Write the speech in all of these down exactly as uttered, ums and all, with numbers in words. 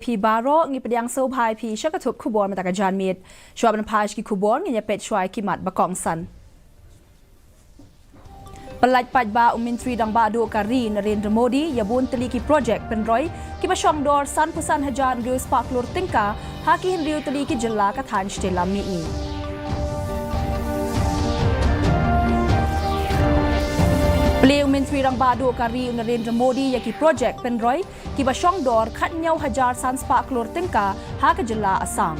Phi baroh, ngi pdiang sngewbha ïa phi sha ka thup khubor mynta ka janmiet. Shuwa ban phai sha ki khubor, ngin ïa peit shuwa ïa ki mat ba kongsan. Pyllait paidbah u Myntri Rangbah Duh ka ri Narendra Modi ïa bun tylli ki projek pynroi kiba shong dor sanphew san hajar hynriew spah klur tyngka ha ki hynriew tylli ki jylla ka thaiñ shatei lam mihngi. Plie u Myntri Rangbah Duh ka ri u Narendra Modi ïa ki projek pynroi kiba shong dor khatnïew hajar san spah klur tyngka ha ka jylla Assam.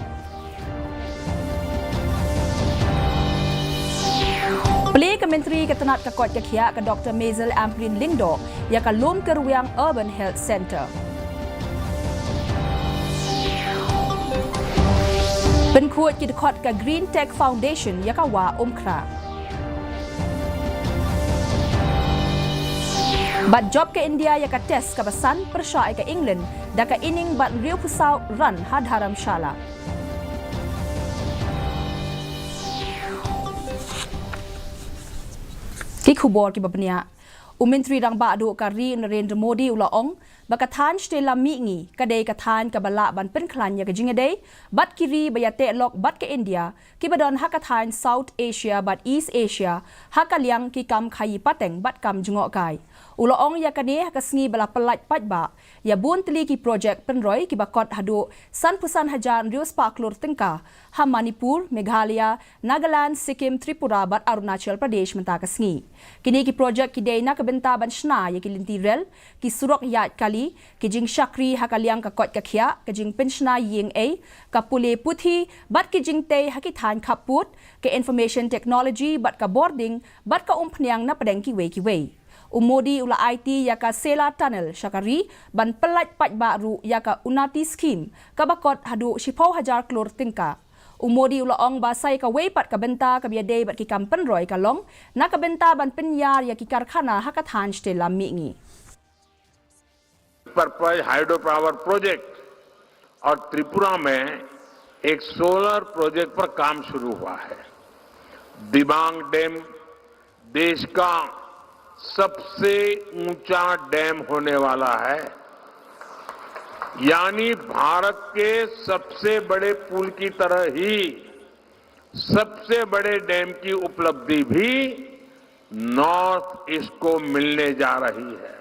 Plie ka Myntri ka tnat ka koit ka khiah ka Doktor Maisel Ampareen Lyngdoh ïa ka Lum Kyrwiang Urban Health Centre. Pynkhuid ki dkhot ka Green Tech Foundation ïa ka Wah Umkhrah. Bad jop ka India ïa ka Test kaba san pyrshah ïa ka England da ka inning bad hynriewphew saw run ha Dharamshala. Ki khubor kiba bniah. U Myntri Rangbah Duh ka ri Narendra Modi u la ong ba ka thaiñ shatei lam mihngi ka dei ka thaiñ kaba lah ban pynkhlaiñ ïa ka jingïadei bad ki ri ba ïateh lok bad ka India kiba don ha ka thaiñ South Asia bad East Asia ha ka liang ki kam khaïi pateng bad kam jngohkai. U la ong ïa kane ha ka sngi ba la pyllait paidbah ïa bun tylli ki projek pynroi kiba kot haduh sanphew san hajar hynriew spah klur tyngka ha Manipur, Meghalaya, Nagaland, Sikkim, Tripura bad Arunachal Pradesh mynta ka sngi. Kine ki projek ki dei na ka bynta ban shna ïa ki lynti rel, ki surok ïaid kali, ki jingshakri ha ka liang ka koit ka khiah, ka jingpynshna ïing ei, ka pule puthi bad ki jingtei ha ki thaiñ khappud, ka information technology bad ka bording bad ka umphniang na pdeng kiwei kiwei. U Modi u la aiti ïa ka Sela Tunnel sha ka ri ban pyllait paidbah ruh ïa ka Unnati Scheme kaba kot haduh shiphew hajar klur tyngka. U Modi u la ong ba sa ïa kawei pat ka bynta kaba ïadei bad ki kam pynroi ka long na ka bynta ban pynïar ïa ki karkhana ha ka thaiñ shatei lam mihngi. पर्पज हाइड्रो पावर प्रोजेक्ट और त्रिपुरा में एक सोलर प्रोजेक्ट पर काम शुरू हुआ है। दिबांग डैम देश का सबसे ऊंचा डैम होने वाला है, यानी भारत के सबसे बड़े पुल की तरह ही सबसे बड़े डैम की उपलब्धि भी नॉर्थ ईस्ट को मिलने जा रही है।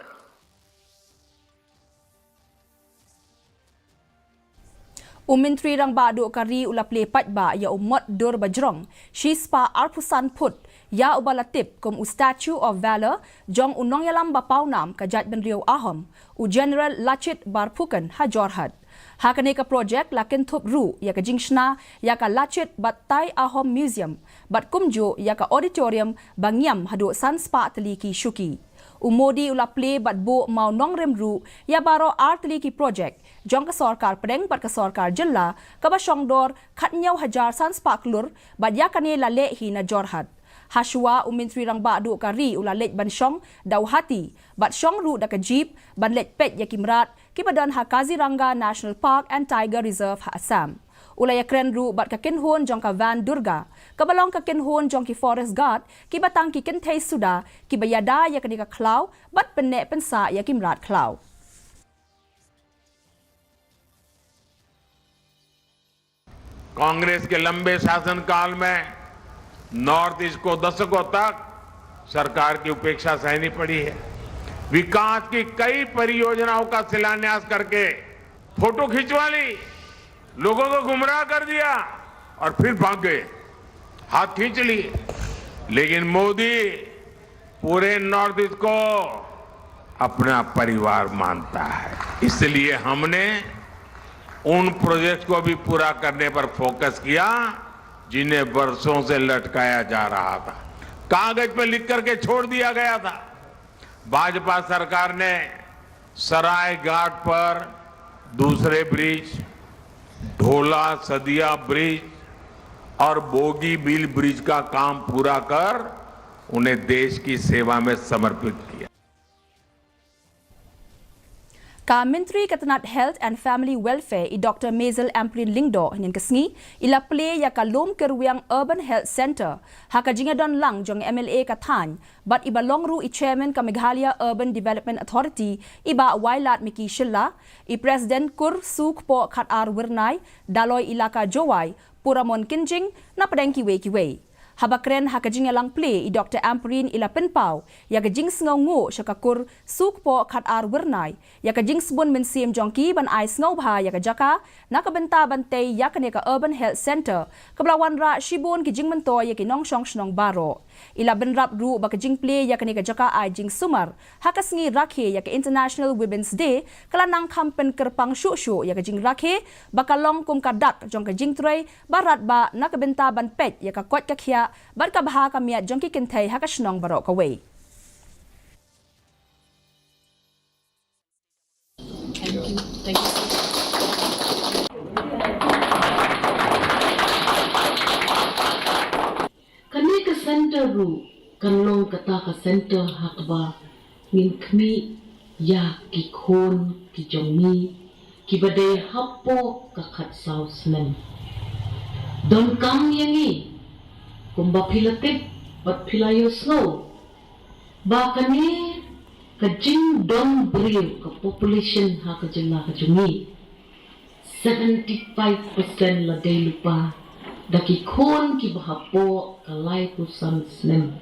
U Myntri Rangbah Duh ka ri u la plie paidbah ïa u mot dur ba jrong shispah arphew san phut ïa uba la tip kum u Statue of Valour jong u nongïalam ba pawnam ka jaitbynriew Ahom, u General Lachit Borphukan ha Jorhat. Ha kane ka projek la kynthup ruh ïa ka jingshna ïa ka Lachit bad Thai Ahom Museum bad kumjuh ïa ka auditorium ba ngiam haduh san spah tylli ki shuki. U Modi u la plie bad buh mawnongrim ruh ïa baroh ar tylli ki projek jong ka sorkar pdeng bad ka sorkar jylla kaba shong dor khatnïew hajar san spah klur bad ïa kane la leh hi na Jorhat. Hashuwa u Myntri Rangbah Duh ka ri u la leit ban shong da u hati bad shong ruh da ka jeep ban leit peit ïa ki mrad kiba don ha Kaziranga National Park and Tiger Reserve ha Assam. U la ïakren ruh bad ka kynhun jong ka Van Durga kaba long ka kynhun jong ki Forest Guard kiba tang ki kynthei suda kiba ïada ïa kane ka khlaw bad pynneh pynsah ïa ki mrad khlaw. कांग्रेस के लंबे शासनकाल में नॉर्थ ईस्ट को दशकों तक सरकार की उपेक्षा सहनी पड़ी है। विकास की कई परियोजनाओं का शिलान्यास करके फोटो खिंचवा ली, लोगों को गुमराह कर दिया और फिर भाग गए, हाथ खींच लिए। लेकिन मोदी पूरे नॉर्थ ईस्ट को अपना परिवार मानता है, इसलिए हमने उन प्रोजेक्ट को भी पूरा करने पर फोकस किया जिन्हें वर्षों से लटकाया जा रहा था, कागज पर लिख करके छोड़ दिया गया था। भाजपा सरकार ने सराय घाट पर दूसरे ब्रिज, ढोला सदिया ब्रिज और बोगीबील ब्रिज का काम पूरा कर उन्हें देश की सेवा में समर्पित किया। Ka Myntri ka tnat Health and Family Welfare, i Doktor Maisel Ampareen Lyngdoh, hynnin ka sngi i la plie ïa ka Lum Kyrwiang Urban Health Centre ha ka jingïadon lang jong MLA ka thaiñ bad iba long ruh i Chairman ka Meghalaya Urban Development Authority, i Bah Wailadmiki Shylla, i President Kur Sukpoh Khatar Wyrnai, Daloi Elaka Jowai, Puramon Kynjing, napdeng kiwei kiwei. Haba kren ha ka jingïalang plie, i Doktor Ampareen i la pynpaw ïa ka jingsngewnguh sha ka Kur Sukpoh Khatar Wyrnai ïa ka jingsbun mynsiem jong ki ban ai sngewbha ïa ka jaka na ka bynta ban tei ïa kane ka Urban Health Centre, kaba la wanrah shibun ki jingmyntoi ïa ki nongshong shnong baroh. I la bynrap ruh ba ka jingplie ïa kane ka jaka ai jingsumar ha ka sngi rakhe ïa ka International Women's Day ka la nang kham pynkyrpang shuh shuh ïa ka jingrakhe, ba ka long kum ka dak jong ka jingtrei ba radbah na ka bynta ban peit ïa ka koit ka khiah bad ka bha ka miat jong ki kynthei ha ka shnong baroh kawei. Kane ka centre ruh kan long kata ka centre ha kaba ngin khmih ïa ki khun ki jong ngi kiba dei hapoh ka khatsaw snem. Donkam ïa ngi, kumba phi la tip bad phi la ïohsngew, ba kane ka jingdon briew, ka population ha ka jylla ka jong ngi, seventy five percent la dei lypa da ki khun kiba hapoh ka laiphew san snem.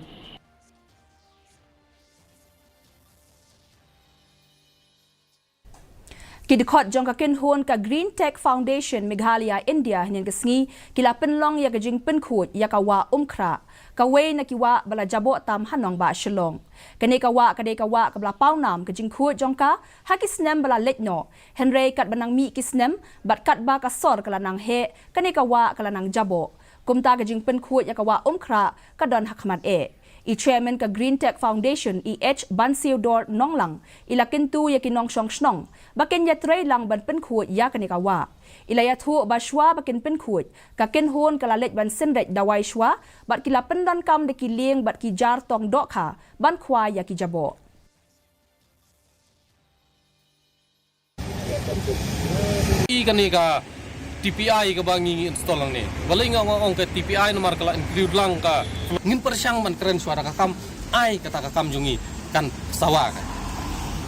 Ki dkhot jong ka kynhun ka Green Tech Foundation Meghalaya India hynnin ka sngi ki la pynlong ïa ka jingpynkhuid ïa ka wah Umkhrah, kawei na ki wah ba la jaboh tam ha nongbah Shillong. Kane ka wah ka dei ka wah kaba la paw nam ka jingkhuid jong ka ha ki snem ba la leit noh, hynrei katba nang mih ki snem bad katba ka sor ka la nang heh, kane ka wah ka la nang jaboh. Kumta ka jingpynkhuid ïa ka wah Umkhrah ka don ha khmat eh. I Chairman ka Green Tech Foundation, i H Bansiewdor Nonglang, i la kyntu ïa ki nongshong shnong ba kin ïatrei lang ban pynkhuid ïa kane ka wah. I la ïathuh ba shuwa ba kin pynkhuid, ka kynhun ka la leit ban synreit dawai shuwa bad ki la pyndonkam da ki lieng bad ki jar tong dohkha ban khwai ïa ki jaboh. I kane ka T P I kaba ngi ngi install hangne. Balei nga ong ka T P I namar ka la include lang ka. Ngin pyrshang ban kren shuwa da ka kam ai kata ka kam jong ngi kan sawa ka.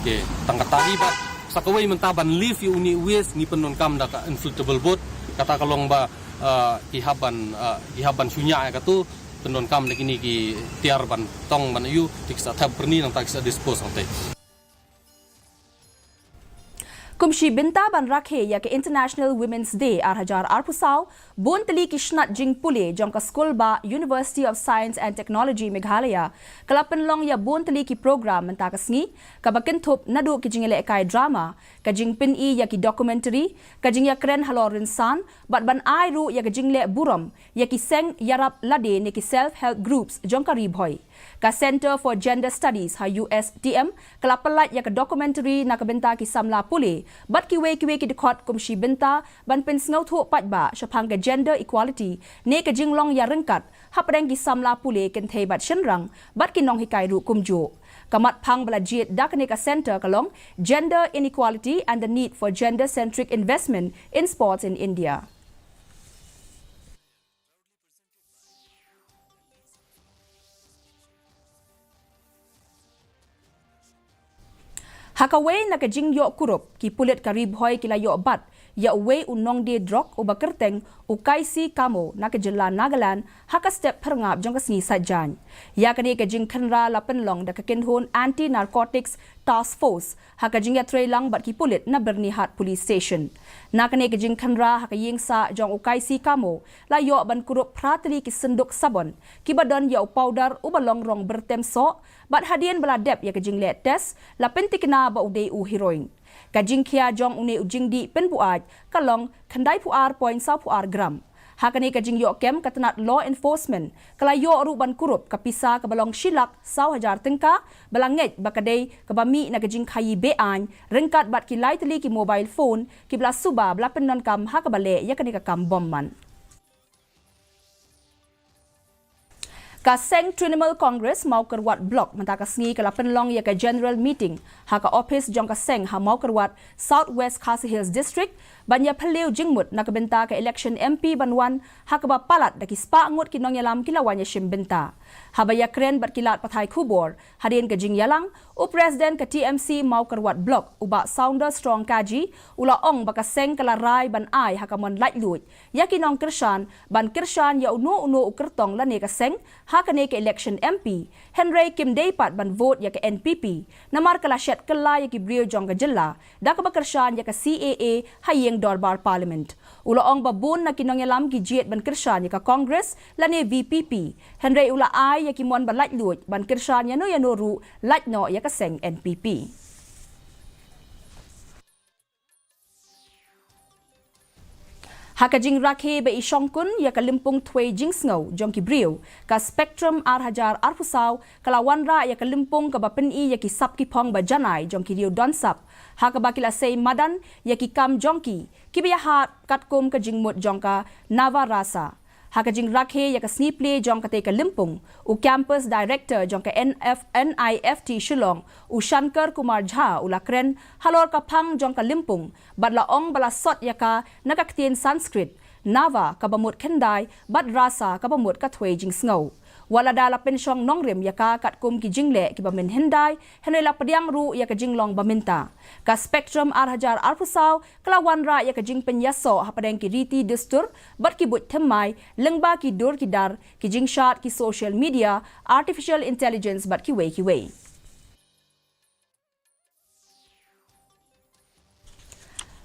Okey, tang kata hi bad sa kawei mynta ban lift ïa une u waste ngi pyndonkam da ka inflatable boat, kata ka long ba, eh, ki hap ban, eh, ki hap ban shu ñiah ïa katu, pyndonkam da kine ki tiar ban tong ban ïuh, te ki sa thep byrni nangta ki sa dispose nangta. Kum shi bynta ban rakhe ïa ka International Women's Day ar hajar arphew saw, bun tylli ki shnat jingpule jong ka skul bah University of Science and Technology Meghalaya ka la pynlong ïa bun tylli ki program mynta ka sngi, kaba kynthup naduh ki jingïalehkai drama, ka jingpyni ïa ki documentary, ka jingïakren halor rynsan, bad ban ai ruh ïa ka jingleh burom ïa ki seng ïarap lade ne ki self help groups jong ka Ri Bhoi. Ka Centre for Gender Studies ha U S T M ka la pyllait ïa ka documentary na ka bynta ki samla pule bad kiwei kiwei ki dkhot kum shi bynta ban pynsngewthuh paidbah shaphang ka gender equality ne ka jinglong ïaryngkat hapdeng ki samla pule kynthei bad shynrang bad ki nonghikai ruh kumjuh. Ka mat phang ba la jied da kane ka centre ka long Gender Inequality and the Need for Gender Centric Investment in Sports in India. Ha kawei na ka jingïoh kurup, ki pulit ka Ri Bhoi ki la ïoh bat ïa uwei u nongdie drok uba kyrteng u Kaisi Kamo na ka jylla Nagaland ha ka step phyrngap jong ka sngi Saitjaiñ. Ïa kane ka jingkhynra la pynlong da ka kynhun Anti Narcotics Task Force ha ka jingïatreilang bad ki pulit na Byrnihat Police Station. Na kane ka jingkhynra ha ka ïing sah jong u Kaisi Kamo la ïoh ban kurup phra tylli ki synduk sabon kiba don ïa u pawdar uba long rong byrtem soh, bad hadien ba la dep ïa ka jingleh test la pynthikna ba u dei u heroin. Ka jingkhia jong une u jingdih pynbuaid ka long khyndaiphew ar point sawphew ar gram. Ha kane ka jingïoh kem ka tnat law enforcement ka la ïoh ruh ban kurup ka pisa kaba long shi lak saw hajar tyngka ba la ngeit ba ka dei kaba mih na ka jingkhaïi be-aiñ, ryngkat bad ki lai tylli ki mobile phone kiba la suba ba la pyndonkam ha kaba leh ïa kane ka kam bymman. Ka seng Trinamool Congress Mawkyrwat Block mynta ka sngi ka la pynlong ïa ka general meeting ha ka ophis jong ka seng ha Mawkyrwat, South West Khasi Hills District, ban ïa phylliew jingmut na ka bynta ka election M P ban wan, ha kaba palat da ki spah ngut ki nongïalam ki la wan ïashim bynta. Haba ïakren bad ki lad pathai khubor hadien ka jingïalang, u President ka T M C Mawkyrwat Block, u Bah Sounder Strong Kaji, u la ong ba ka seng ka la rai ban ai ha ka mon laitluid ïa ki nongkyrshan ban kyrshan ïa uno uno u kyrtong lane ka seng ha kane ka election M P, hynrei kim dei pat ban vote ïa ka N P P, namar ka la shet kylla ïa ki briew jong ka jylla da kaba kyrshan ïa ka C A A ha ïing dorbar Parliament. U la ong ba bun na ki nongïalam ki jied ban kyrshan ïa ka Congress lane V P P, hynrei u la ai ïa ki mon ba laitluid ban kyrshan ïano ïano ruh lait noh ïa ka seng N P P. Ha ka jingrakhe ba i shongkun ïa ka lympung thwei jingsngew jong ki briew, ka Spectrum ar hajar arphew saw ka la wanrah ïa ka lympung kaba pyni ïa ki sap ki phong ba janai jong ki riew don sap, ha kaba ki la sei madan ïa ki kam jong ki kiba ïahap katkum ka jingmut jong ka Nava Rasa. Ha ka jingrakhe ïa ka sngi plie jong katei ka lympung, u Campus Director jong ka N F, N I F T Shillong, u Shankar Kumar Jha, u la kren halor ka phang jong ka lympung bad la ong ba la sot ïa ka na ka ktien Sanskrit, Nava kaba mut khyndai bad Rasa kaba mut ka thwei jingsngew. Wat lada la pynshong nongrim ïa ka katkum ki jingleh kiba mynhyndai, hynrei la pdiang ruh ïa ka jinglong ba mynta. Ka Spectrum ar hajar arphew saw ka la wanrah ïa ka jingpynïasoh hapdeng ki riti dustur bad ki buit thymmai, lyngba ki dur ki dar, ki jingshad, ki social media, artificial intelligence bad kiwei kiwei.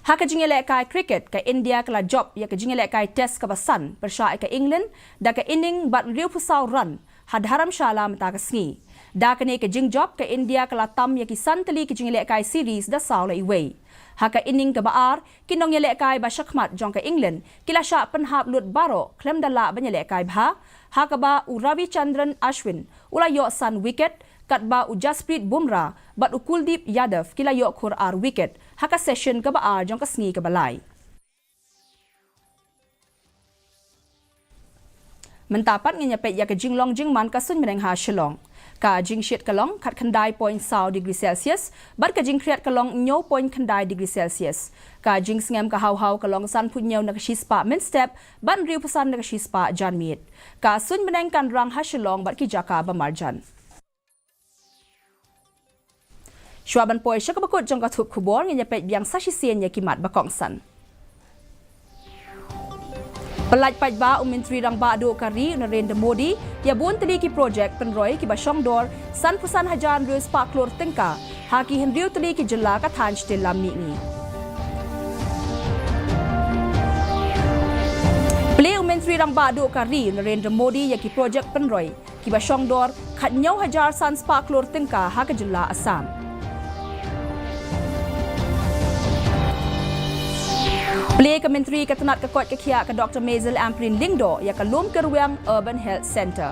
Ha ka jingïalehkai cricket, ka India ka la jop ïa ka jingïalehkai test kaba san pyrshah ïa ka England da ka inning bad hynriewphew saw run ha Dharamshala mynta ka sngi. Da kane ka jingjop, ka India ka la tam ïa ki san tylli ki jingïalehkai series da saw la iwei. Ha ka inning kaba ar, ki nongïalehkai ba shakhmat jong ka England ki la shah pynhap lut baroh khlem da lah ban ïalehkai bha, ha kaba u Ravichandran Ashwin u la ïoh san wicket, katba u Jasprit Bumrah bad u Kuldeep Yadav ki la ïoh khur ar wicket ha ka session kaba ar jong ka sngi kaba lai. Mynta pat ngin ïa peit ïa ka jinglong jingman ka suiñ bneng ha Shillong. Ka jingshit ka long khatkhyndai point saw degree Celsius bad ka jingkhriat ka long hynñiew point khyndai degree Celsius. Ka jingsngem ka haw haw ka long sanphew hynñiew na ka shispah mynstep bad hynriewphew san na ka shispah janmiet. Ka suiñ bneng kan rang ha Shillong bad ki jaka ba marjan. Shuwa ban poi sha kaba kut jong ka thup khubor, ngin ïa peit biang sa shisien ïa ki mat ba kongsan. Pyllait paidbah u Myntri Rangbah Duh ka ri u Narendra Modi ïa bun tylli ki projek pynroi kiba shongdor sanphew san hajar hynriew spah klur tyngka ha ki hynriew tylli ki jylla ka thaiñ Syiemlieh Mihngi. Plie u Myntri Rangbah Duh ka ri u Narendra Modi ïa ki projek pynroi kiba shongdor khathynñiew hajar san spah klur tyngka ha ka jylla Assam. Plie ka Myntri ka tnat ka koit ka khiah ka Doktor Maisel Ampareen Lyngdoh ïa ka Lumkyrwiang Urban Health Centre.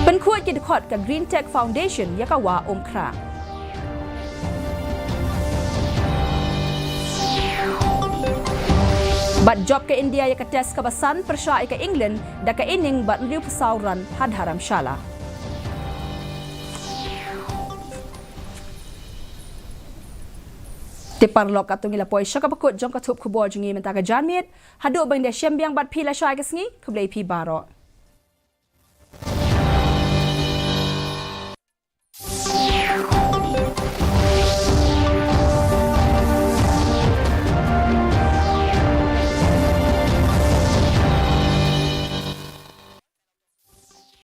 Pynkhuid ki dkhot ka Green Tech Foundation ïa ka Wah Umkhrah. Bad jop ka India ïa ka test kaba san pyrshah ïa ka England da ka inning bad hynriewphew saw run ha Dharamshala. Te paralok, katto ngi la poi sha kaba kut jong ka thup khubor jong ngi mynta ka janmiet. Haduh ban da shem biang bad phi lashai ka sngi, khublei phi baroh.